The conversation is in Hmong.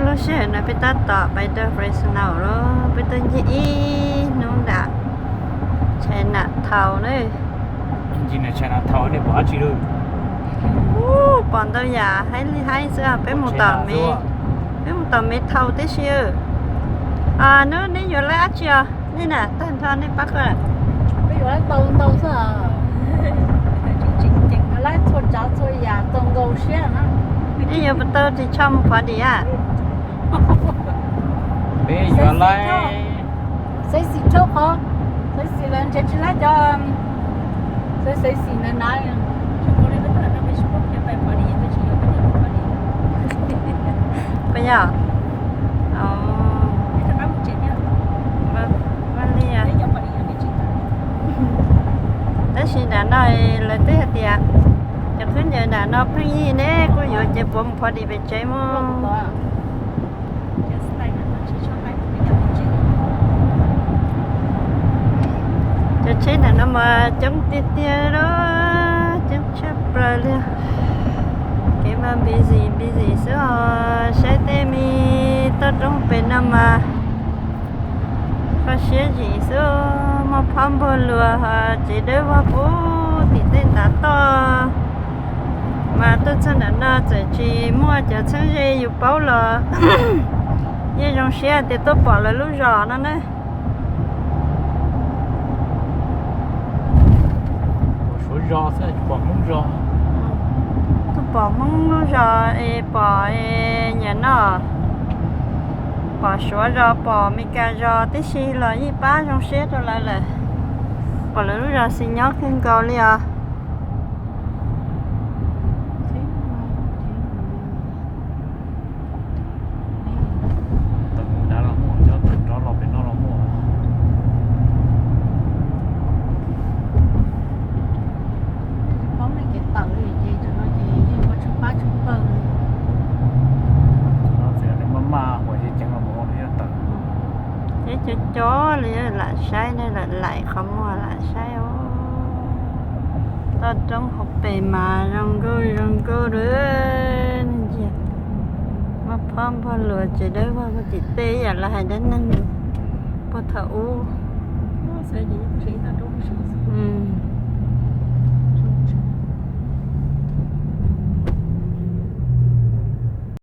Lub sij hawm no peb tab tom pais rau Fresno lawm, peb tuaj ncig ib hnub nram Chinatown na. Ncig nram Chinatown nej pom dab tsi lawm? Pom ntau yam haib li haib xwb, peb mus tom Mev, peb mus tom Mev Thau tib si. Hnub nej yuav laib dab tsi os? Nej na, tag nrho nej pab koj. Peb yuav laib tau ntau xwb. Laib txhua tsav txhua yam tau nkaus siab na. Nej yuav puas tau ris tsho mus phov dim a? Peb yuav laib. Xaiv xim rau qhov, xaiv xim lawv nrhiav tsis laib cov, xaiv xim na na. Puas yog? Vaj li. Tab sis nram no lawv twb hais tias cov khaub ncaws nram no pheej yig ne, kuj yuav ces puas mus phov dim pem tsev mus. Cov tsheb nram no mas coob tiag tiag li, coob tshaj plaws li. Kev mas busy busy xwb os, saib tej me toj roob pem no mas kho siab zim xwb, muaj phab npog luas, tsev dawb vog puag tim tej ntav toj. Mas tuaj txog nram no txawm tsis muaj cov txheeb ze yus paub los yeej zoo siab tias tuaj pom lawv lub zos no na. Suav zos xwb tsis pom Hmoob zos. Tuaj pom Hmoob lub zos es pom, es nyiam no, pom Suav zos pom Meskas zos tib si los yeej pab zoo siab rau lawv lawm. Pom lawv lub zos xis nyob kawg nkaus li os. Tawm mus nrad los muaj, cov tawm nrov los pem no los muaj. Paub nej kev tawm li ces thaum no ces yeej ua tshwj pab tshwj pawg li. Thaum no txawm yog nws maj maj huam ceev ceev los mus nws yeej tawm. Ces cov cov li lam saib ne, lam laim qhov muag lam saib os. Toj roob hauv pes mas zoo nkauj zoo nkauj li. Ntsia, muaj phab npog luas tsev dawb vog puag tim tej yam lawv hais dab neeg puag thaum ub.